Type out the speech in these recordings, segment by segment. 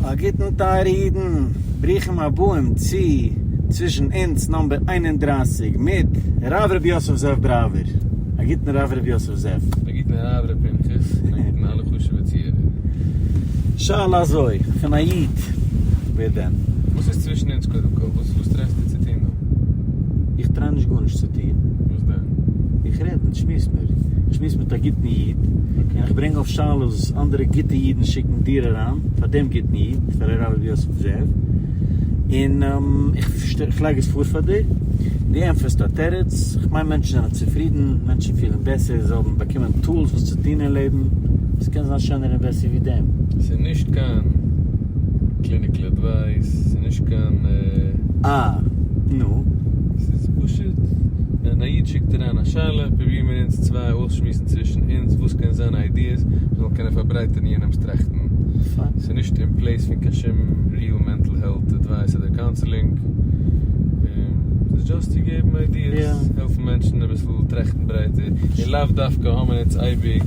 א גוטן טייערע אידן, ברוכים הבאים צו צווישן אונז number 31 מיט הרב רבי יוסף זאב בראווער. א גוטן הרב רבי יוסף זאב. א גוטן הרב ר' פנחס, און א גוטן אלע חשובע צוהערער. שאלה אזוי, פון א איד, ווער דען? וואס איז צווישן אונז קודם כל? וואס וואס try סטו צו טון דא? איך try נישט גארנישט צו טון. וואס דען? איך רעד און שמועס מיר. איך שמועס מיט א גוטן איד, און איך ברענג אויף שאלות וואס אנדערע גוטע אידן שיקן דיר אריין, פאר דעם גוטן איד, פאר הרב רבי יוסף זאב, און איך לייג עס פאר פאר דיר, דו ענטפערסט א תירוץ, איך מיין מענטשן זענען צופרידן, מענטשן פילן בעסער, זיי האבן באקומען tools וואס צו טון אין לעבן, וואס קען זיין שענער און בעסער ווי דעם? ס'איז נישט קיין clinical advice, ס'איז נישט קיין. אה, נו. ס'איז פשוט ווען א איד שיקט אריין א שאלה, פרובירן מיר אונז צוויי אויסשמועסן צווישן אונז וואס קען זיין ideas, מ'זאל קענען פארברייטערן יענעמ'ס טראכטן. ס'איז נישט אין place פון קיין שום real mental health advice אדער counseling. ס'איז just צו געבן ideas, העלפן מענטשן אביסל טראכטן ברייטער. און לאו דווקא האבן אונז אייביג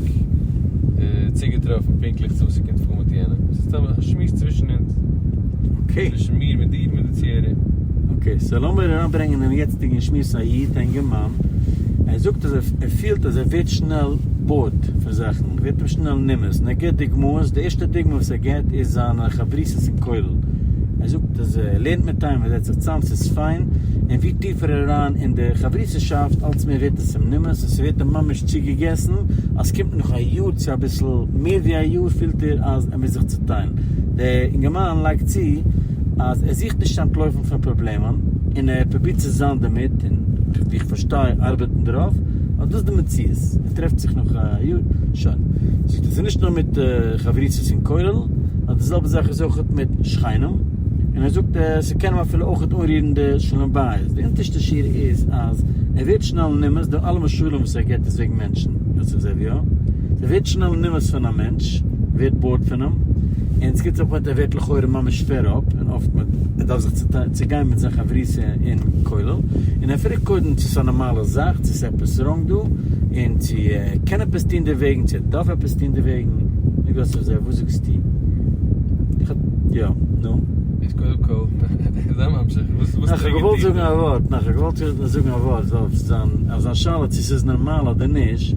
צוגעטראפן פונקטליך צו וואס ס'קומט פאר מיט יענעם. ס'איז סתם א שמועס צווישן אונז. צווישן מיר מיט דיר מיט די צוהערער. okay, so לאמיר אריינברענגען דעם יעצטיגן שמועס א איד, א אינגערמאן, ער זאגט אז ער פילט אז ער ווערט שנעל bored פון זאכן, ווערט אים שנעל נמאס, און ער גיבט דוגמאות, די ערשטע דוגמא וואס ער גיבט איז זיינע חברותות אין כולל, ער זאגט אז ער לערנט מיט איינעם, ער זעצט זיך צאם, ס'איז פיין, און ווי טיפער אריין אין די חברות'שאפט אלץ מער ווערט עס אים נמאס, און ס'ווערט אים ממש צוגעגעסן, אז ס'קומט נאך א יאר צו אביסל מער ווי א יאר פילט ער אז ער מוז זיך צוטיילן. דער אינגערמאן לייגט צו אז ער זוכט נישט צו אנטלויפן פון פראבלעמען, און ער פרובירט צו זיין דערמיט, און ווי איך פארשטיי ארבעטן דערויף, אבער דאס איז די מציאות, ער טרעפט זיך נאך א יאר, שוין. זאגט ער, ס'איז נישט נאר מיט חברותות אין כולל, נאר די זעלבע זאך איז אויך מיט שכנים, און ער זאגט ס'קען אים אפילו אויך אנרירן די שלום בית. די אונטערשטע שורה איז אז ער ווערט שנעל נמאס, די אלע משלים וואס ער געבט איז וועגן מענטשן, יוסף זאב יא? ער ווערט שנעל נמאס פון א מענטש, ווערט bored פון אים, און ס'קומט צו א point ער ווערט לכאורה ממש fed up, און אפט מיט ער דארף זיך צוגיין מיט זיין חברותא אין כולל, און ער פרעגט קודם צו ס'איז א נארמאלע זאך, צו ס'איז עפעס wrong דא, און צו ער קען עפעס טון דערוועגן, צו ער דארף עפעס טון דערוועגן, נו יוסף זאב וואס זאגסטו? איך האב, יא, נו? איז קודם כל, זיי ממשיך, וואס וואס נאך כ'האב געוואלט זאגן א ווארט, נאך כ'האב געוואלט זאגן א ווארט אויף זיין, אויף זיין שאלה צו ס'איז נארמאל אדער נישט,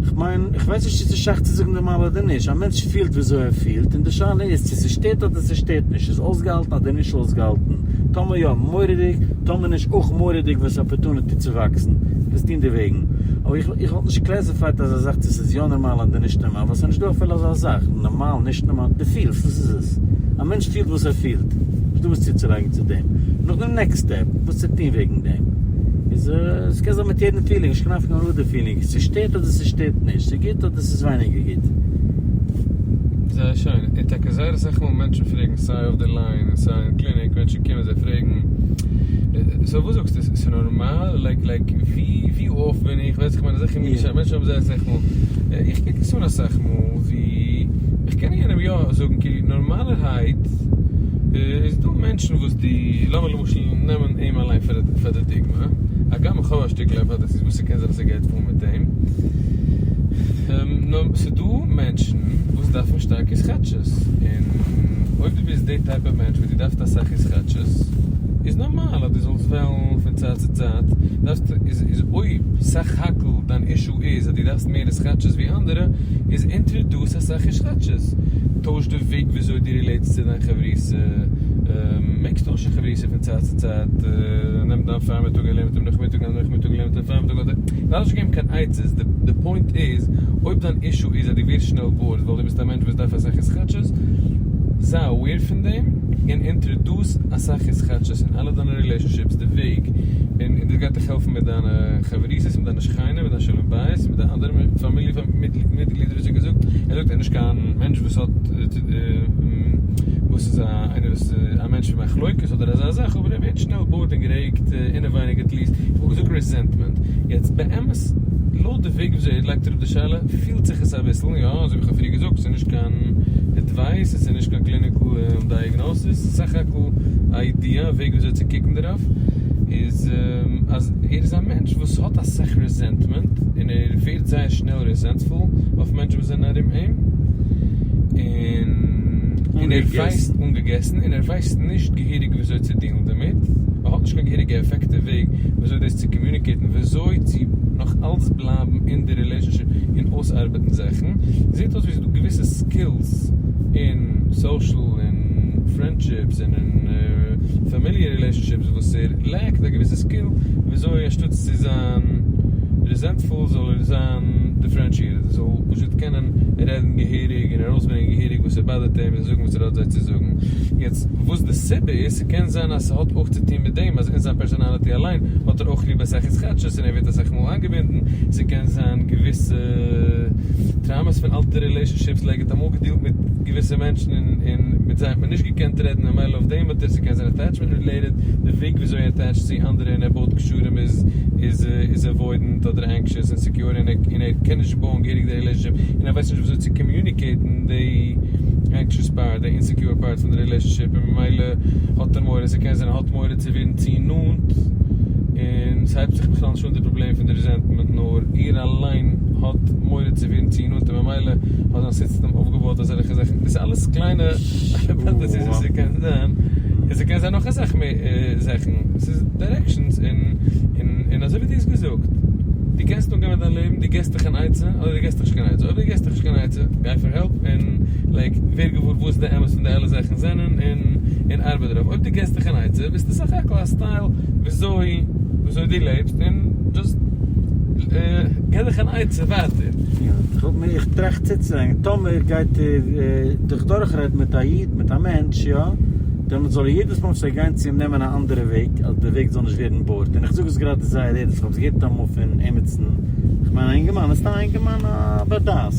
כ'מיין, כ'ווייס נישט צו ס'איז שייך צו זאגן נארמאל אדער נישט, א מענטש פילט וויאזוי ער פילט, און די שאלה איז צו ס'שטערט אדער ס'שטערט נישט, ס'איז אויסגעהאלטן אדער נישט אויסגעהאלטן, טאמער יא, מורא'דיג, טאמער נישט, אויך מורא'דיג ווען ס'איז opportunity צו וואקסן, עפעס טון דערוועגן. אבער איך איך וואלט נישט classified אזא זאך צו ס'איז יא נארמאל אדער נישט נארמאל, ווייל ס'איז נישטא אפילו אזא זאך, נארמאל, נישט נארמאל, דו פילסט, דאס איז עס. א מענטש פילט וואס ער פילט. נישטא וואס צוצולייגן צו דעם. נאכדעם next step, וואס צו טון וועגן דעם. איז עס קען זיין מיט יעדן feeling, נישט קיין נפקא מינה וואס די feeling איז, ס'שטערט אדער ס'שטערט נישט, ס'גוט אדער ס'איז ווייניגער גוט. זייער שיין, און טאקע זייער אסאך מאל מענטשן פרעגן סיי אויף די line און סיי אין קליניק, מענטשן קומען זיי פרעגן, so וואס זאגסטו, ס'איז נארמאל? like like ווי ווי off בין איך, ווייסט איך מיין אזעלכע מיני שאלות, מענטשן האבן זייער אסאך מאל, איך קוק עס אן אסאך מאל ווי, איך קען יענעם יא זאגן כאילו נארמאלערהייט איז דא מענטשן וואס די, לאמיר למשל נעמען אים אליין פאר די דוגמא, הגם איך האב א שטיקל hypothesis וואס ס'קען זיין אז ס'גייט פאר מיט אים, נאר ס'דא מענטשן וואס דארפן שטארק התחדשות, און אויב דו ביסט די type of מענטש וואס דו דארפסט אסאך התחדשות, איז נארמאל אז דו זאלסט וועלן פון צייט צו צייט, דארפסט, איז אויב סך הכל דיין issue איז אז דו דארפסט מער התחדשות ווי אנדערע, איז introduce אסאך התחדשות, טויש די וועג וויאזוי דו relate סט צו דיין חברותא, מעגסט טוישן חברותא פון צייט צו צייט, נעם דיין פארמיטאג און לערן מיט אים נאכמיטאג, נעם נאכמיטאג און לערן מיט אים פארמיטאג, אדער דארף נישט געבן קיין עצות, די point איז, אויב דיין issue איז אז דו ווערסט שנעל bored ווייל דו ביסט א מענטש וואס דארף אסאך התחדשות, זיי aware פון דעם און introduce אסאך התחדשות אין אלע דיינע relationships, די וועג, און דאס גייט דיך העלפן מיט דיינע חברותות, מיט דיינע שכנים, מיט דיין שלום בית, מיט די אנדערע פאמיליע מיטגלידער ווי געזאגט, ער זאגט ער איז נישט קיין מענטש וואס האט וואס איז א איינער וואס א מענטש פון מחלוקת אדער אזא זאך, אבער ער ווערט שנעל bored און גערעגט אינעווייניג at least, איך וואלט געזאגט resentment, יעצט באמת לויט די וועג וויאזוי ער לייגט אראפ די שאלה פילט זיך עס אביסל, יא אזוי ווי איך האב פריער געזאגט ס'איז נישט קיין advice, עס איז נישט קיין clinical diagnosis, ס'איז סך הכל א idea, א וועג וויאזוי צו קוקן דערויף, איז אז ער איז א מענטש וואס האט אסאך resentment און ער ווערט זייער שנעל resentful אויף מענטשן וואס זענען ארום אים, און. און ער ווייסט אנגעגעסן און ער ווייסט נישט געהעריג וויאזוי צו deal ן דערמיט, ער האט נישט קיין געהעריגע effective וועג וויאזוי דאס צו communicate ן, וויאזוי צו נאך אלץ בלייבן אין די relationship און אויסארבעטן זאכן. זעט אויס ווי ס'איז דא געוויסע skills אין social און friendships און אין פאמיליע relationships וואס ער lack ט א געוויסע skill וויאזוי אנשטאטס צו זיין resentful זאל ער זיין differentiated, ער זאל פשוט קענען רעדן געהעריג און ארויסברענגען געהעריג וואס ס'באדערט אים און זאגן וואס ער האט זיי צו זאגן. יעצט וואס די סיבה איז, ס'קען זיין אז ס'האט אויך צו טון מיט דעם אז אין זיין personality אליין האט ער אויך ליב אסאך התחדשות און ער ווערט אסאך מאל איינגעבינדן, ס'קען זיין געוויסע traumas פון אלטע relationships like ער האט אמאל גע deal ט מיט געוויסע מענטשן און מיט זיי האט מען נישט געקענט רעדן ממילא אויף דעם האט ער, ס'קען זיין attachment related, די וועג וויאזוי ער attach ט צו אנדערע און ער בויט קשרים איז איז איז avoidant אדער anxious insecure און ער קען נישט בויען געהעריג די relationship און ער ווייסט נישט וויאזוי צו communicate ן די anxious part די insecure part פון די relationship און ממילא האט ער מורא, ס'קען זיין ער האט מורא צו ווערן צו נאנט און ס'הייבט זיך בכלל נישט אן די פראבלעם פון די resentment נאר ער אליין האט מורא צו ווערן צו נאנט און ממילא האט זיין סיסטעם אויפגעבויט אזעלכע זאכן, דאס איז אלעס קליינע hypotheses וואס ס'קען זיין, און ס'קען זיין נאך אסאך מער זאכן, ס'איז directions און און אזוי ווי דו האסט געזאגט, דו קענסט אנגיין מיט דיין לעבן, דו געסט דיך אן עצה אדער דו געסט דיך נישט קיין עצה, אויב דו געסט דיך נישט קיין עצה, גיי פאר help און like ווער געוואר וואס די אמת פון די אלע זאכן זענען און און ארבעט דערויף, אויב דו געסט דיך אן עצה ביסטו סך הכל א style וויאזוי וויאזוי דו לעבסט און just געב דיך אן עצה ווייטער. יא, איך האב מיר, איך טראכט צוצולייגן, טאמער גייט ער דיך דורכרעדן מיט א איד, מיט א מענטש, יא, דעמאלטס זאל ער יעדעס מאל וואס ער גייט צו אים נעמען א אנדערע וועג, אז די וועג זאל נישט ווערן bored, און איך זאג עס גראדע זייער ערנסט, איך האב עס געהערט אמאל פון עמיצן, איך מיין א אינגערמאן, סתם א אינגערמאן א בר דעת,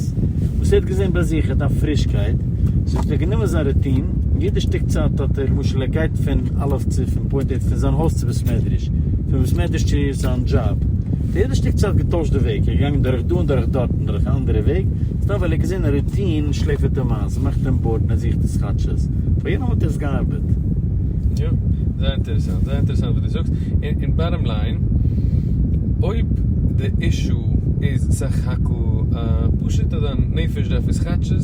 וואס ער האט געזען ביי זיך ער דארף פרישקייט, so האט ער גענומען זיין routine, יעדע שטיק צייט האט ער, למשל ער גייט פון א' צו פון point A פון זיין הויז צו בית מדרש, פון בית מדרש צו זיין דזשאב, האט ער יעדע שטיק צייט געטוישט די וועג, ער איז געגאנגען דורך דא און דורך דארט און דורך א אנדערע וועג, סתם ווייל ער האט געזען א routine שלעפערט אים איין, ס'מאכט אים bored און ער זוכט התחדשות, פאר יענעם האט עס געארבעט. יא, זייער אינטערעסאנט, זייער אינטערעסאנט וואס דו זאגסט, און bottom line, אויב די issue איז סך הכל פשוט אז דיין נפש דארף התחדשות,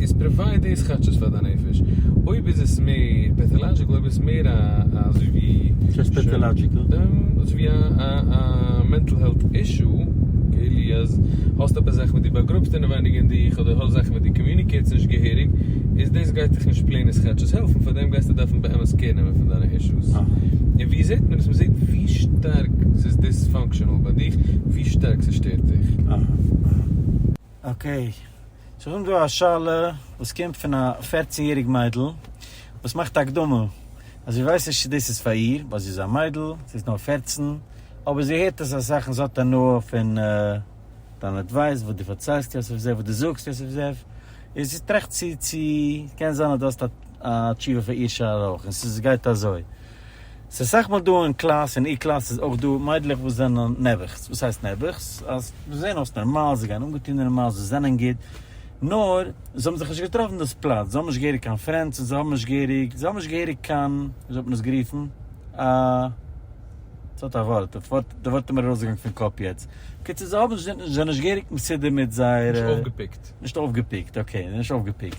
איז provide די התחדשות פאר דיין נפש, אויב איז עס מער pathological, אויב איז מער א אזוי ווי. וואס הייסט pathological? אזוי ווי א mental health issue, כאילו אז האסט עפעס זאכן וואס דו באגראבסט אינעווייניג אין דיך, אדער האסט זאכן וואס דו communicate סט נישט געהעריג, איז דאס גייט דיך נישט plain התחדשות העלפן, פאר דעם גייסטו דארפן באמת care נעמען פון דיינע issues. און ווי זעט מען עס? מען זעט ווי שטארק ס'איז dysfunctional ביי דיך, ווי שטארק ס'שטערט דיך. Okay, ס'איז דא א שאלה וואס קומט פון א 14 יעריג מיידל וואס מאכט א הקדמה אז זי ווייסט נישט צו דאס איז פאר איר ווייל זי איז א מיידל, זי איז נאר 14, אבער זי הערט עס אסאך און זי האט הנאה פון דיין advice וואס דו פארציילסט יוסף זאב, וואס דו זאגסט יוסף זאב, און זי טראכט צו צו קען זיין אז דו האסט א תשובה פאר איר שאלה אויך, און ס'גייט אזוי. ס'איז אסאך מאל דא אין קלאס, אין איר קלאס איז אויך דא מיידלעך וואס זענען נעבעכס. וואס הייסט נעבעכס? אז זיי זעען אויס נארמאל, זיי גייען אנגעטון נארמאל, זיי זענען גוט, נאר זיי האבן זיך נישט געטראפן דאס פלאץ, זיי האבן נישט געהעריג קיין friends, און זיי האבן נישט געהעריג, זיי האבן נישט געהעריג קיין, וויאזוי האט מען עס גערופן? א. ס'האט א ווארט, די ווארט די ווארט איז מיר ארויסגעגאנגען פון קאפ יעצט. בקיצור זיי האבן נישט, זיי זענען נישט געהעריג מסודר מיט זייערע. נישט אויפגעפיקט. נישט אויפגעפיקט, okay, נישט אויפגעפיקט.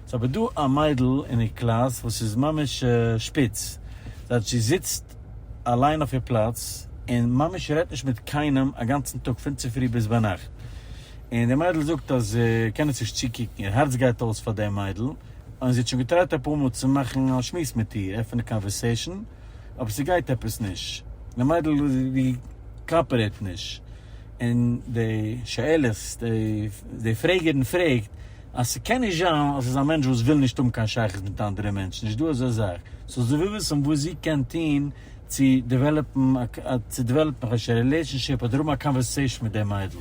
ס'איז אבער דא א מיידל אין איר קלאס וואס איז ממש שפיץ. זייט זי זיצט אליין אויף איר פלאץ און ממש רעדט נישט מיט קיינעם א גאנצן טאג פון צופרי ביז ביינאכט. און די מיידל זאגט אז זי קען עס נישט צוקוקן, איר הארץ גייט אויס פאר די מיידל, און זי האט שוין געטרייט אפאר מאל צו מאכן א שמועס מיט איר, עפענען conversation, אבער ס'גייט עפעס נישט. די מיידל ווי cooperate נישט. און די שאלת, די פרעגערין פרעגט אז ס'קען נישט זיין אז ס'איז א מענטש וואס וויל נישט האבן קיין שייכות מיט אנדערע מענטשן, נישט דא אזא זאך. so זי וויל וויסן וואס זי קען טון צו develop ן, צו develop ן א relationship אדער האבן א conversation מיט די מיידל.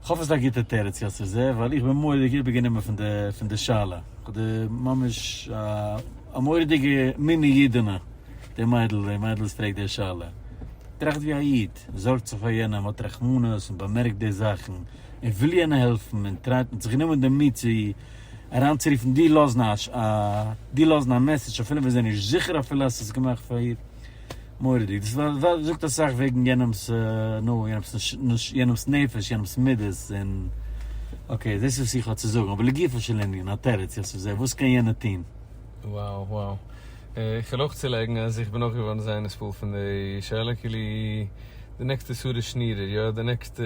כ'האף עס איז א גוטע תירוץ יוסף זאב, ווייל איך בין מורא'דיג איבערגענומען פון די פון די שאלה. כ'האב די ממש א מורא'דיגע מיני אידענע די מיידל, די מיידל וואס פרעגט די שאלה. טראכט ווי א איד, זארגט זיך פאר יענעם, האט רחמנות און באמערקט די זאכן, און וויל יענעם העלפן, און try ט, און האט זיך גענומען די מי צו אריינצורופן די לאזן א די לאזן א message אפילו ווען זי איז נישט זיכער אפילו אז ס'איז געמאכט פאר איר. מורא'דיג. דאס זאגט אסאך וועגן יענעמ'ס נו, יענעמ'ס נפש, יענעמ'ס מידות, און. Okay, דאס איז וואס איך האב צו זאגן, אבער לגופו של ענין, א תירוץ, יוסף זאב, וואס קען יענער טון? Wow wow. איך וויל אויך צולייגן אז איך בין אויך געווארן זייער נתפעל פון די שאלה, כאילו די נעקסטע שרה שנירער, יא, די נעקסטע,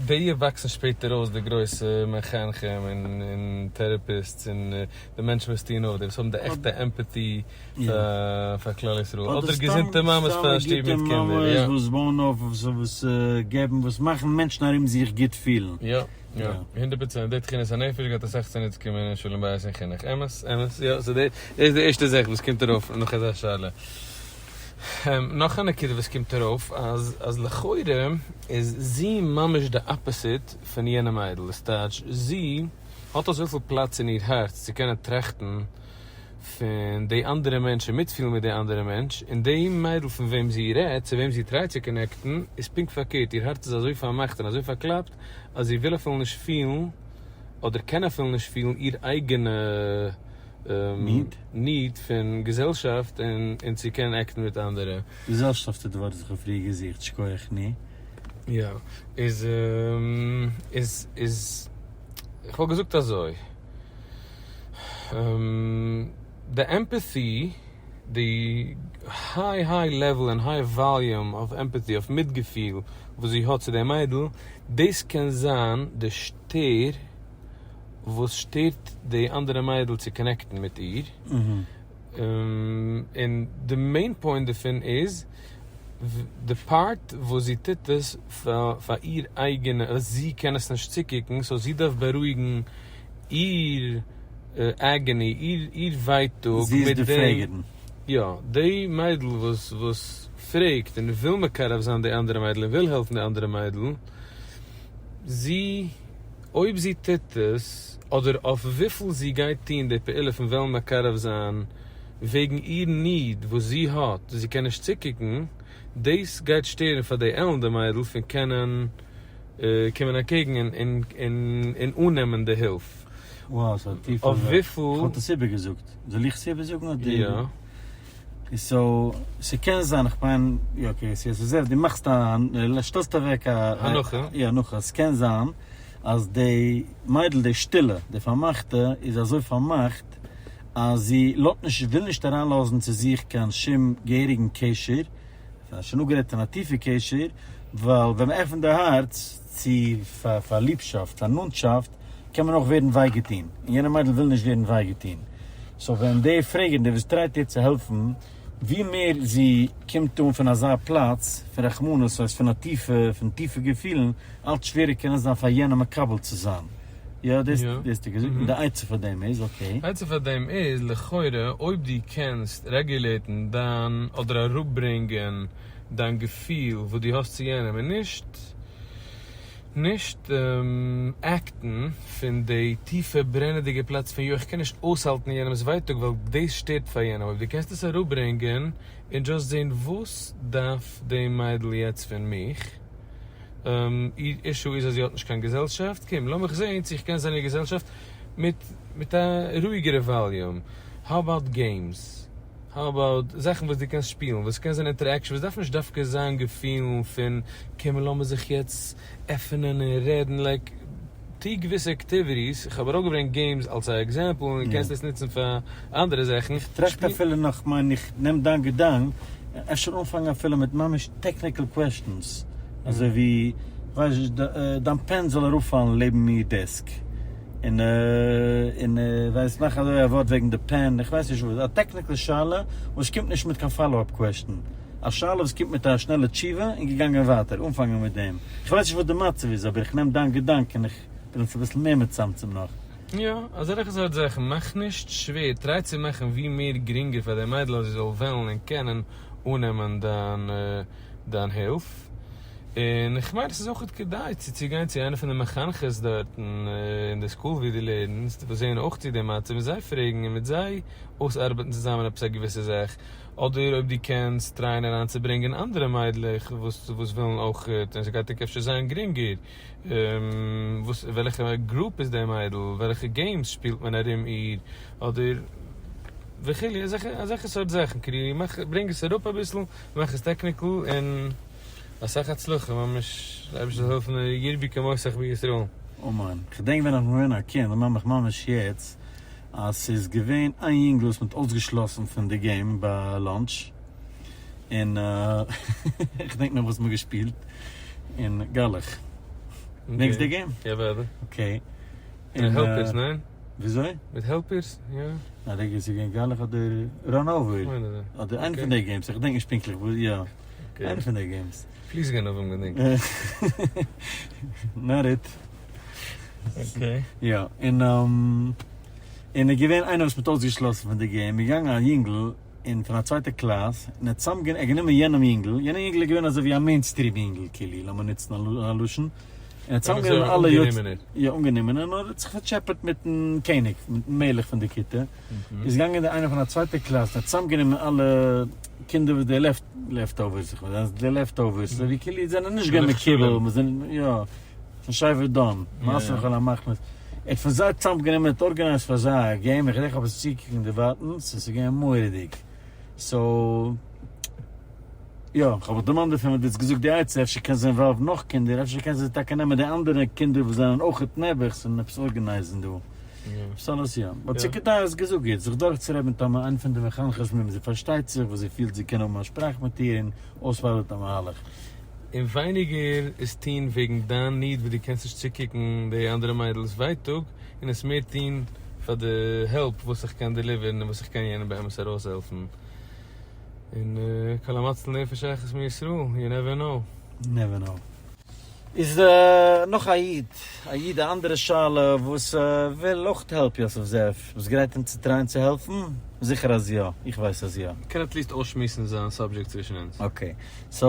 די וואקסן שפעטער אויס די גרויסע מחנכים און therapists און די מענטשן וואס טוען אויף, די וואס האבן די עכטע empathy פאר כלל ישראל, אדער געזונטע מאמעס פאר א שטוב מיט קינדער, יא. וואס בויען אויף, וואס געבן, וואס מאכן מענטשן ארום זיך גוט פילן. יא, יא, 100%, די תכונת הנפש גייט אסאך צוניץ קומען אין שלום בית און חינוך, אמת, אמת, יא, so דאס איז די ערשטע זאך וואס קומט ארויף נאך אזא שאלה. נאך א נקודה וואס קומט ארויף, אז אז לכאורה איז זי ממש די opposite פון יענע מיידל, דאס טייטש זי האט אזויפיל פלאץ אין איר הארץ צו קענען טראכטן פון די אנדערע מענטש און מיטפילן מיט די אנדערע מענטש, און די מיידל פון וועם זי רעדט, צו וועם זי try ט צו connect ן, איז פונקט פארקערט, איר הארץ איז אזוי פארמאכט און אזוי פארקלאפט, אז זי וויל אפילו נישט פילן, אדער קען אפילו נישט פילן איר אייגענע need פון געזעלשאפט און צו קענען act ן מיט אנדערע. געזעלשאפט איז די ווארט וואס איך האב פריער געזוכט, שכוח ני. יא, איז איז איז, איך וואלט געזאגט אזוי. די empathy, די high high level און high volume of empathy, אויף מיטגעפיל וואס זי האט צו די מיידל, דאס קען זיין די שטער וואס שטערט די אנדערע מיידל צו connect ן מיט איר. און די main point דערפון איז, די part וואס זי טוט עס פאר איר אייגענע, אז זי קען עס נישט צוקוקן, so זי דארף בארואיגן איר agony, איר ווייטאג זי איז די פרעגערין. יא, די מיידל וואס וואס פרעגט און וויל מקרב זיין די אנדערע מיידל און וויל העלפן די אנדערע מיידל, זי, אויב זי טוט עס, אדער אויף וויפיל זי גייט טון די פעולה פון וועלן מקרב זיין וועגן איר need וואס זי האט, זי קען נישט צוקוקן, דאס גייט שטערן פאר די עלנדע מיידל פון קענען קומען אקעגן און אננעמען די הילף. Wow, ס'איז א טיפע אויף זאך. וויפיל. איך וואלט עס איבערגעזאגט. זאל איך עס איבערזאגן אדער? יא. So, ס'קען זיין, איך מיין, יא okay, ס'איז אזוי, דו מאכסט א, שטעלסט אוועק א. הנחה. יא, הנחה. ס'קען זיין אז די מיידל, די שטילע, די פארמאכטע, איז אזוי פארמאכט אז זי לאזט נישט, וויל נישט אריינלאזן צו זיך קיין שום געהעריגן קשר, שוין אפגערעדט פון א טיפע קשר, ווייל ווען מען עפנט די הארץ צו פאר ליבשאפט, פאר נאנטשאפט, קען מען אויך ווערן וויי געטון, און יענע מיידל וויל נישט ווערן וויי געטון. So ווען די פרעגער, די וואס try ט איר צו העלפן, ווי מער זי קומט אן פון אזא פלאץ פון רחמנות, ס'הייסט פון א טיפע, פון טיפע געפילן, אלץ שווערער קען עס זיין פאר יענעם מקבל צו זיין. יא, דאס האסטו געזאגט, און די עצה פאר דעם איז, okay. עצה פאר דעם איז, לכאורה, אויב דו קענסט regulate ן דיין, אדער אראפברענגען דיין געפיל וואס דו האסט צו יענעם, און נישט, נישט act ן פון די טיפע ברענעדיגע פלאץ פון יא איך קען נישט אויסהאלטן יענעמ'ס ווייטאג ווייל דאס שטערט פאר יענעם, אויב דו קענסט עס אראפברענגען און just זען וואס דארף די מיידל יעצט פון מיך, איר issue איז אז זי האט נישט קיין געזעלשאפט, קום לאמיך זעהן צו איך קען זיין איר געזעלשאפט מיט מיט א רואיגערע volume, how about games, how about זאכן וואס דו קענסט שפילן, וואס קען זיין interaction, וואס דארף נישט דווקא זיין געפילן פון קום לאמיר זיך יעצט עפענען און רעדן, like טו געוויסע activities, איך האב אראפגעברענגט games אלס א example און קענסט עס נוצן פאר אנדערע זאכן. איך טראכט אפילו נאך, כ'מיין איך נעם דיין געדאנק, אפשר אנפאנגען אפילו מיט ממש technical questions, אזוי ווי, כ'ווייס נישט, דיין pen זאל אראפפאלן לעבן מיר desk, און און ווייסט מאך אזוי א ווארט וועגן די pen, איך ווייס נישט וואס, א technical שאלה וואס קומט נישט מיט קיין follow up question, א שאלה וואס קומט מיט א שנעלע תשובה און געגאנגען ווייטער, אנפאנגען מיט דעם, איך ווייס נישט וואס די מצב איז אבער איך נעם דיין געדאנק און איך בין עס אביסל מער מצמצם נאך. יא, אזעלכע סארט זאכן, מאך נישט שווער, try צו מאכן ווי מער גרינגער פאר די מיידל אז זי זאל וועלן און קענען אננעמען דיין דיין הילף, און איך מיין עס איז אויך כדאי צו צוגיין צו איינע פון די מחנכות דארטן אין די school ווי דו לערנסט וואס זעען אויך צו די מצב און זיי פרעגן און מיט זיי אויסארבעטן צוזאמען עפעס א געוויסע זאך, אדער אויב דו קענסט try ען אריינצוברענגען אנדערע מיידלעך וואס וואס ווילן אויך און ס'גייט טאקע אפשר זיין גרינגער. וואס וועלכע group איז די מיידל, וועלכע games שפילט מען ארום איר, אדער וכו', אזעלכע אזעלכע סארט זאכן, קרי מאך ברענג עס אראפ אביסל, מאך עס technical און. אסאך הצלחה ממש די אייבערשטער זאל העלפן ירבו כמותך בישראל. אמן. כ'דענק ווען איך בין געווען א קינד, דערמאן מיך ממש יעצט, אז ס'איז געווען איין יונגל וואס מ'האט אויסגעשלאסן פון די game ביי lunch, און כ'דענק נאך וואס מ'האט געשפילט, און גלח. געדענקסט די game? יא אוודאי. Okay. מיט helpers, ניין? וויאזוי? מיט helpers, יא. ניין, די איז געווען גלח אדער run over. אדער איינע פון די games, איך געדענק נישט פונקטליך וואס, יא. איינע פון די games. פליז גנבים געדענק. Not it. Okay. יא, און און איז געווען איינער וואס מ'האט אויסגעשלאסן פון די game, איז געגאנגען א יונגל און פון א צווייטע קלאס, און ער האט צוזאם ער האט גענומען יענעם יונגל, יענער יונגל איז געווען אזוי ווי א mainstream יונגל כאילו, לאמיר נוצן א לשון, און ער האט צוזאם גענומען אלע יוצ. יא אנגענומענער, נאר ער האט זיך פארטשעפעט מיטן קעניג, מיטן מלך פון די כיתה, איז געגאנגען דער איינער פון א צווייטע קלאס און האט צוזאמגענומען אלע קינדער וואס די left leftovers, איך מיין די leftovers, אזוי ווי כאילו זענען נישט געווען מקובל, מיר זענען יא, פון שבט דן, מעשה וכל המחנות, ער האט פון זיי צוזאמגענומען, האט organized פאר זיי א game, איך געדענק איך האב עס צוגעקוקט אין דערווייטענס און ס'איז געווען מורא'דיג, so. יא, כ'האב מיך דערמאנט דערפון ווען דו האסט געזאגט די עצה, אפשר קען זי involve ן נאך קינדער, אפשר קען זי טאקע נעמען די אנדערע קינדער וואס זענען אויכעט נעבעך'ס און עפעס organize ן דא. עפעס אלעס יא. But ס'איז כדאי האסט געזאגט גוט, זיך דורכצורעדן מיט איינע פון די מחנכות מיט וועם זי פארשטייט זיך, וואס זי פילט זי קען האבן א שפראך מיט איר און אויספארבעטן א מהלך. און ווייניגער עס טון וועגן דיין need וואס דו קענסט נישט צוקוקן די אנדערע מיידל'ס ווייטאג, און עס מער טון פאר די help וואס איך קען deliver ן און וואס איך קען יענעם באמת ארויסהעלפן. און כל המציל נפש אחת מישראל, you never know. Never know. איז נאך א איד, א איד א אנדערע שאלה וואס וויל אויך help יוסף זאב, ביסט גרייט אים צו try ען צו העלפן? זיכער אז יא, איך ווייס אז יא. קען at least אויסשמועסן זיין subject צווישן אונז. Okay, so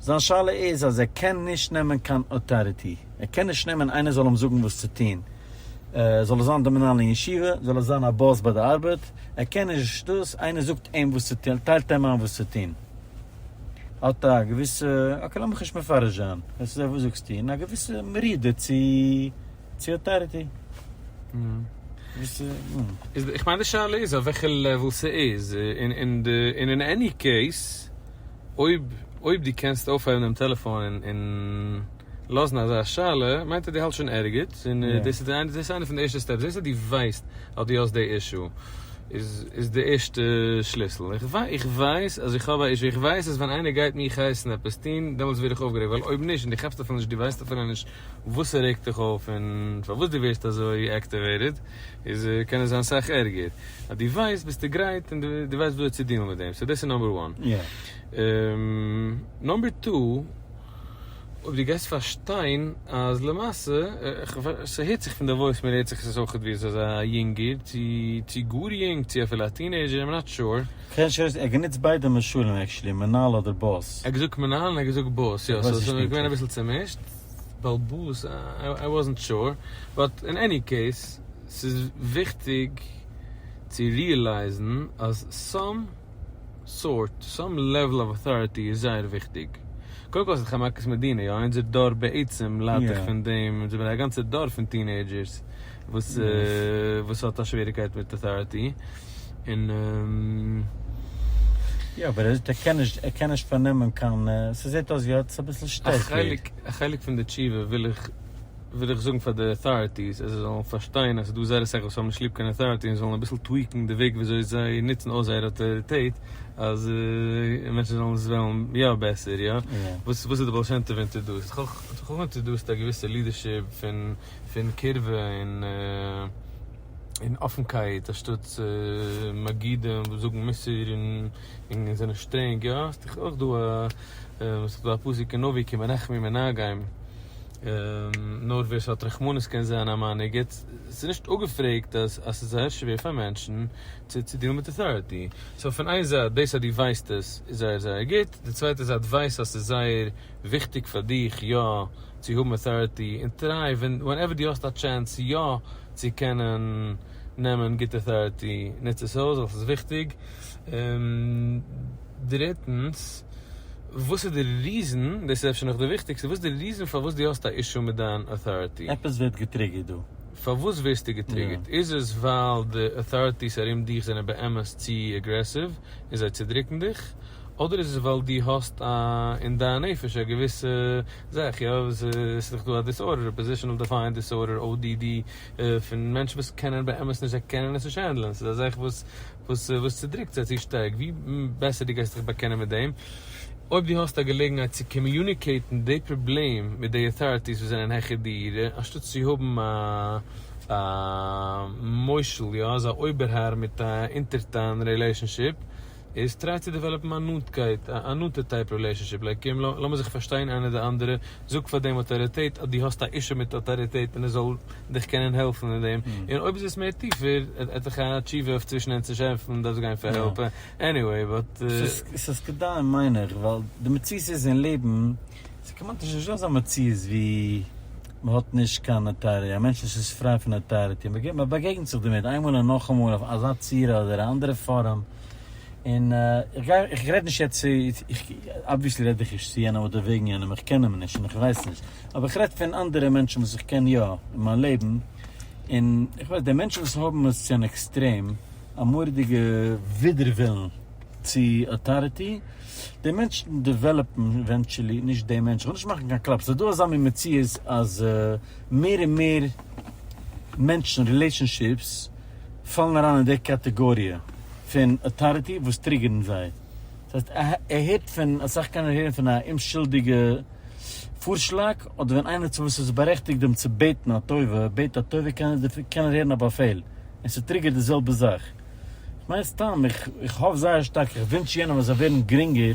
זיין שאלה איז אז ער קען נישט נעמען קיין authority, ער קען נישט נעמען איינער זאל אים זאגן וואס צו טון, זאל ער זיין די מנהל אין ישיבה, זאל ער זיין א boss ביי די ארבעט, ער קען נישט דאס, איינער זאגט אים וואס צו טון, טיילט אים איין וואס צו טון. האט א געוויסע, okay לאמיך נישט מפרש זיין, עס איז וואס זאגסטו, און א געוויסע מרידה צו צו authority. איך מיין די שאלה איז אויף וועלכע level ס'איז, און אין די און אין any case אויב אויב דו קענסט אויפהייבן דעם טעלעפאן און לאזן אזא שאלה מיינט אז דו האלטסט שוין ערגעץ, און דאס איז איינע פון די ערשטע steps, דאס אז דו ווייסט אז דו האסט די issue איז די ערשטע שליסל, איך ווייס אז איך האב א issue, איך ווייס אז ווען איינער גייט מיך הייסן עפעס טון דעמאלטס ווער איך אויפגערעגט, ווייל אויב נישט און דו כאפסט אפילו נישט, דו ווייסט אפילו נישט וואס ס'רעגט דיך אויף און פארוואס דו ווערסט אזוי activated, איז קען עס זיין סאך ערגער, אז דו ווייסט ביסטו גרייט און דו ווייסט וויאזוי צו deal ן מיט דעם, so דאס איז number one. Number two. אויב דו גייסט פארשטיין אז למעשה, ס'הערט זיך פון די voice mail הערט זיך עס אויכעט ווי עס איז א יונגער, צו צו גאר יונג, צו אפילו א teenager, I'm not sure. כ'קען נישט ארויס, ער האט גענוצט ביידע משלים actually, מנהל אדער boss. ער האט געזאגט מנהל און ער האט געזאגט boss, יא, so ס'איז געווען אביסל צומישט, באלבאס, I wasn't sure, but in any case, ס'איז וויכטיג צו realize ן אז some sort, some level of authority איז זייער וויכטיג. קודם כל ס'איז דאך א מכת מדינה, יא? אונזער דור בעצם ליידט דאך פון דעם, אונז זעמיר א גאנצע דור פון teenagers וואס וואס האט א שוועריקייט מיט authority, און. יא אבער ער זאגט ער קען נישט, ער קען נישט פארנעמען קיין, ס'זעט אויס ווי ער האט עס אביסל שטערקער. א חלק, א חלק פון די תשובה וויל איך. וויל איך זאגן פאר די authorities אז זיי זאלן פארשטיין אז ס'איז דא זייער אסאך וואס האבן נישט ליב קיין authority און זאלן אביסל tweak ן די וועג וויאזוי זיי נוצן אויס זייער אויטאריטעט אז מענטשן זאלן עס וועלן יא בעסער יא. וואס וואס איז די בעל שם טוב introduced? האט דאך אויך introduced א געוויסע leadership פון פון קירבה און און אפנקייט אנשטאט מגידים וואס זאגן מוסר און און זענען שטרענג יא. ס'איז דאך אויך דא א ס'איז דא א פסוק אין נביא כי מרחמים מנהגים. נאר ווער ס'האט רחמנות קען זיין א מנהיג, יעצט ס'איז נישט אפגעפרעגט אז אז ס'איז זייער שווער פאר מענטשן צו צו deal ן מיט authority, so פון איין זייט דאס אז דו ווייסט עס איז זייער זייער גוט, די צווייטע זייט ווייס אז ס'איז זייער וויכטיג פאר דיך יא צו האבן authority און try ווען whenever דו האסט א chance יא צו קענען נעמען גוט authority נוץ עס אויס ווייל ס'איז וויכטיג. דריטנס, וואס איז די reason, דאס איז אפשר נאך די וויכטיגסטע, וואס איז די reason פארוואס דו האסט א issue מיט דיין authority? עפעס ווערט גע trigger ט דא. פארוואס ווערסטו גע trigger ט? איז עס ווייל די authorities ארום דיך זענען באמת צו aggressive און זיי צודריקן דיך? אדער איז עס ווייל דו האסט א אין דיין נפש א געוויסע זאך, יא, ס'איז דאך דא א disorder, oppositional defiant disorder, ODD, פון מענטשן וואס קענען באמת נישט, זיי קענען עס נישט handle ען, ס'איז א זאך וואס וואס וואס צודריקט זיי צו שטארק, ווי בעסער דו גייסט דיך באקענען מיט דעם, אויב דו האסט א געלעגנהייט צו communicate ן די פראבלעם מיט די authorities וואס זענען העכער דיר, אנשטאט צו האבן א א מושל, יא, אזא אויבערהאר מיט א אונטערטאן relationship, איז try צו develop ן א נאנטקייט, א נאנטע type relationship, like קום לאמיר זיך פארשטיין איינער די אנדערע, זאג פאר דעם אויטאריטעט אז דו האסט א issue מיט אויטאריטעט און ער זאל דיך קענען העלפן אין דעם, און אויב איז עס מער טיפער, עט דיך א תשובה אויף צווישן אונז נישט העלפן, דארפסט גיין פאר help, anyway but. ס'איז כדאי מיין איך, ווייל די מציאות איז אין לעבן, ס'איז כמעט נישט נישטא אזא מציאות ווי מ'האט נישט קיין authority, א מענטש איז נישט פריי פון authority, מ'באגעגנט זיך דערמיט איינמאל און נאכאמאל אויף אזא צורה אדער א אנדערע פארעם, און איך גיי, איך רעד נישט יעצט צו, obviously רעד איך נישט צו יענעם אדער וועגן יענעם, איך קען אים נישט און איך ווייס נישט, אבער איך רעד פון אנדערע מענטשן וואס איך קען יא אין מיין לעבן, און איך ווייס די מענטשן וואס האבן עס צו אן עקסטרעם, א מורא'דיגע ווידערווילן צו authority, די מענטשן develop ן eventually, נישט די מענטשן, איך וויל נישט מאכן קיין קלאפ, ס'איז דא אזא מין מציאות אז מער און מער מענטשן, relationships, פאלן אריין אין די קאטעגאריע פון authority וואס trigger ן זיי. דאס הייסט ער הערט פון, אסאך קענען הערן פון א אומשולדיגע פארשלאג, אדער ווען איינער צו וואס איז בארעכטיגט אים צו בעטן א טובה, בעט א טובה קען ער הערן א באפעל, און ס' trigger ט די זעלבע זאך. כ'מיין סתם, איך האף זייער שטארק, איך וואונטש יענעם עס זאל ווערן גרינגער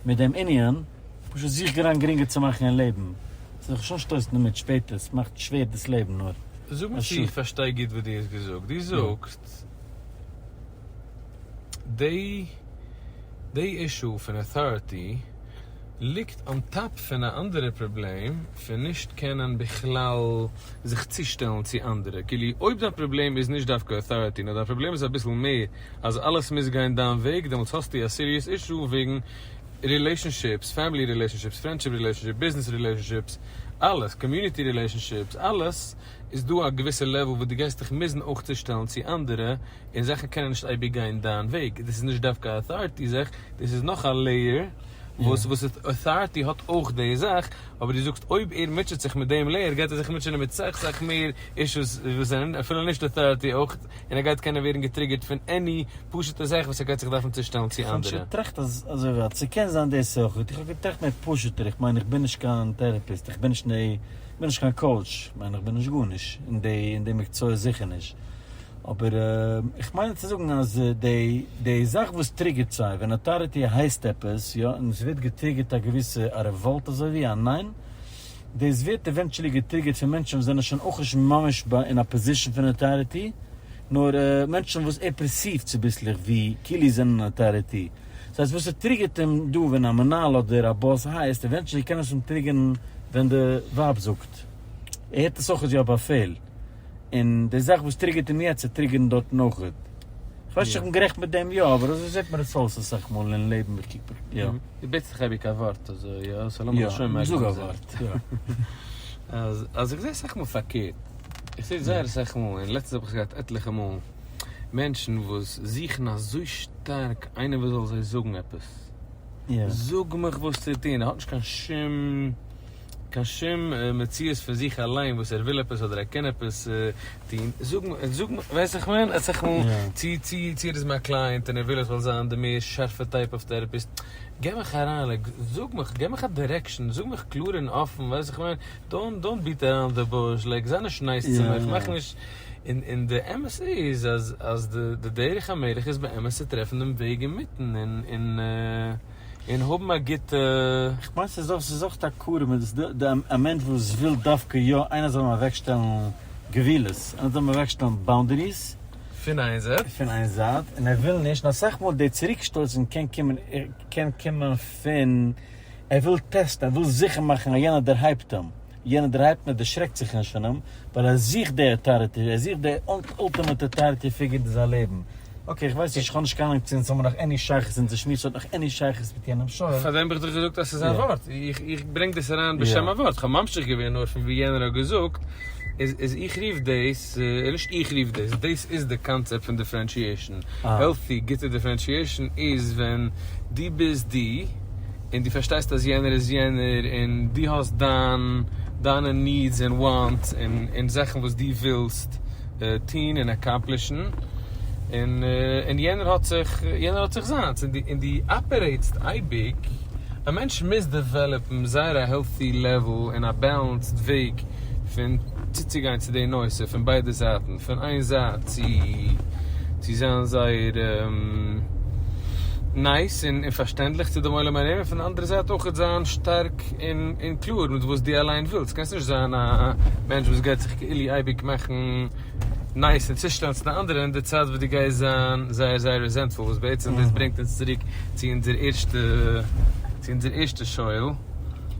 מיט דעם ענין, פשוט זיך געריין גרינגער צו מאכן אין לעבן, זיך נישט אנשטויסן דערמיט שפעטער, ס'מאכט שווער דאס לעבן נאר. זאג מיר צו איך פארשטיי גוט וואס דו האסט געזאגט, דו זאגסט די די issue פון authority ליגט on top פון א אנדערע פראבלעם פון נישט קענען בכלל זיך צושטעלן צו אנדערע, כאילו אויב דיין פראבלעם איז נישט דווקא authority נאר דיין פראבלעם איז אביסל מער אז אלעס מוז גיין דיין וועג דעמאלטס האסטו א serious issue וועגן relationships, family relationships, friendship relationship, business relationships, אלעס, community relationships, אלעס איז דא א געוויסע level וואס דו גייסט דיך מוזן אויך צושטעלן צו אנדערע, און זאכן קענען נישט אייביג גיין דיין וועג, דאס איז נישט דווקא א authority זאך, דאס איז נאך א layer וואס וואס authority האט אויך די זאך, אבער דו זאגסט אויב ער מוטשעט זיך מיט דעם layer גייט ער זיך מוטשענען מיט סאך סאך מער issues וואס זענען אפילו נישט authority אויך, און ער גייט קענען ווערן גע trigger ט פון any פשוטע זאך וואס ער גייט זיך דארפן צושטעלן צו איך האב נישט אנדערע. געטראכט אז אזוי ווייט, ס'קען זיין דאס אויך, איך האב געטראכט מער פשוט'ער, איך מיין איך בין נישט קיין therapist, איך בין נישט אין די, איך בין נישט קיין coach, איך מיין איך בין נישט גארנישט אין די אין די מקצוע זיכער נישט, אבער איך מיין צו זאגן אז די די זאך וואס trigger ט זיי ווען authority הייסט עפעס יא און עס ווערט גע trigger ט א געוויסע א revolt אזוי ווי א ניין, דאס ווערט eventually גע trigger ט פון מענטשן וואס זענען שוין אויך נישט ממש ביי אין א position פון authority, נאר מענטשן וואס ער perceive ט צוביסלעך ווי כאילו זענען authority. דאס הייסט וואס ס' trigger ט אים דא ווען א מנהל אדער א boss הייסט, eventually קען עס אים trigger ן ווען די ווייב זאגט. ער הערט עס אויך ווי א באפעל. און די זאך וואס trigger ט אים יעצט וועט trigger ן דארטן אויך. כ'ווייס נישט איך בין גערעכט מיט דעם יא, אבער אזוי זעט מיר עס אויס אסאך מאל אין לעבן איך קוק יא. דו בעטסט זיך אייביג א ווארט אזוי יא? so לאמיר זיך שוין מקדים זאג א זיין. ווארט יא. אז אז איך זע אסאך מאל פארקערט, איך זע זייער אסאך מאל, און לעצטנס האב איך עס געהאט עטליכע מאל, מענטשן וואס זוכן אזוי שטארק איינער וואס זאל זיי זאגן עפעס, זאג מיך וואס צו טון, ער האט נישט קיין שום קיין שום מציאות פון זיך אליין וואס ער וויל עפעס אדער ער קען עפעס טון, זאג זאג ווייסט איך מיין, אסאך מאל צו צו צו ער איז מיין client און ער וויל איך זאל זיין די מער שארפע type of therapist, גיב מיך אריין like זאג מיך גיב מיך א direction זאג מיך קלאר און אפן ווייסט איך מיין, don't don't beat around the bush like זיי נישט nice צו מיך מאך נישט, און און די אמת איז אז אז די די דרך המלך איז באמת צו טרעפן דעם וועג אינמיטן און און. און האבן א גוטע. כ'מיין ס'איז אויך ס'איז אויך א קרוב מיט דאס די א מענטש וואס וויל דווקא יא איינער זאל אים אוועקשטעלן גבולות איינער זאל אים אוועקשטעלן boundaries. פון איין זייט. פון איין זייט און ער וויל נישט און אסאך מאל די צוריקשטויסן קען קומען קען קומען פון ער וויל test ן ער וויל זיכער מאכן אז יענער דערהייבט אים יענער דערהייבט אים ער דערשרעקט זיך נישט פון אים ווייל ער זוכט די authority ער זוכט די ultimate authority figure אין זיין לעבן. okay איך ווייס נישט, איך האב נישט קיין אנונג צו אונז האבן נאך any שייכות, אונזער שמועס האט נאך any שייכות מיט יענעם שואל. פאר דעם האב איך דאך געזאגט אז ס'איז א ווארט, איך ברענג דאס אריין בשם א ווארט, כ'האב ממשיך געווען נאר פון ווי יענער האט געזאגט, איז איך רוף דאס, נישט איך רוף דאס, דאס איז די קאנצעפט פון differentiation. Healthy גוטע differentiation איז ווען דו ביסט דו, און דו פארשטייסט אז יענער איז יענער, און דו האסט דיין דיינע needs און wants און און זאכן וואס דו ווילסט טון און accomplish ן, און און יענער האט זיך יענער האט זיך זיינס, און דו און דו operate סט אייביג. א מענטש מוז develop ן זייער א healthy level און א balanced וועג פון צוצוגיין צו די נושא פון ביידע זייטן, פון איין זייט צו צו זיין זייער nice און פארשטענדליך צו דעם עולם ארום, און פון די אנדערע זייט אויכעט זיין שטארק און און קלאר מיט וואס דו אליין ווילסט, קענסט נישט זיין א מענטש וואס גייט זיך כאילו אייביג מאכן nice און צושטעלן צו די אנדערע אין די צייט וואס דו גייסט זיין זייער זייער resentful, וואס בעצם דאס ברענגט אונז צוריק צו אונזער ערשטע צו אונזער ערשטע שואל,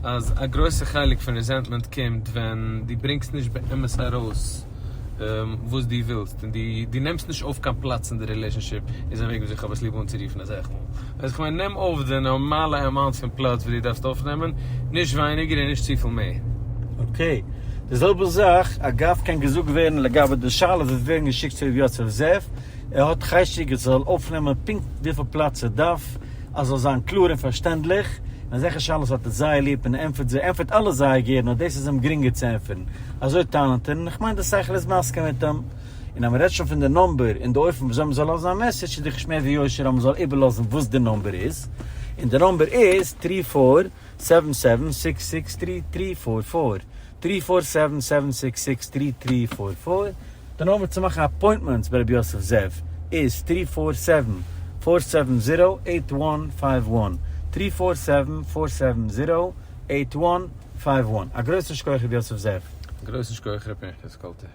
אז א גרויסע חלק פון resentment קומט ווען דו ברענגסט נישט באמת ארויס וואס דו ווילסט און דו נעמסט נישט אויף קיין פלאץ אין די relationship, איז א וועג וויאזוי איך האב עס ליב אנצורופן אסאך מאל. אז איך מיין נעם אויף די נארמאלע amount פון פלאץ וואס דו דארפסט אויפנעמען, נישט ווייניגער און נישט צופיל מער. Okay. די זעלבע זאך אגב קען געזאגט ווערן לגבי די שאלות וואס ווערן געשיקט צו ר' יוסף זאב, ער האט חשק עס זאל אויפנעמען פונקט וויפיל פלאץ ער דארף, אז זאל זיין קלאר און פארשטענדליך, און אזעלכע שאלות האט ער זייער ליב און ער ענטפערט זיי, ענטפערט אלע זייער גערן, נאר דאס איז אים גרינגער צו ענטפערן, אזוי טענה'ט ער, און איך מיין די שכל איז מסכים מיט אים. און אז מ'רעדט שוין פון די number און די אופן וויאזוי מ'זאל לאזן א message איז דאך נישט מער ווי יושר אז מ'זאל איבערלאזן וואס די number איז, און די number איז three four seven seven six six three three four four, three four seven seven six six three three four four, די number צו מאכן appointments ביי רבי יוסף זאב איז three four seven four seven zero eight one five one, three four seven four seven zero eight one five one. א גרויסן שכוח רבי יוסף זאב. א גרויסן שכוח ר' פנחס קאלטער.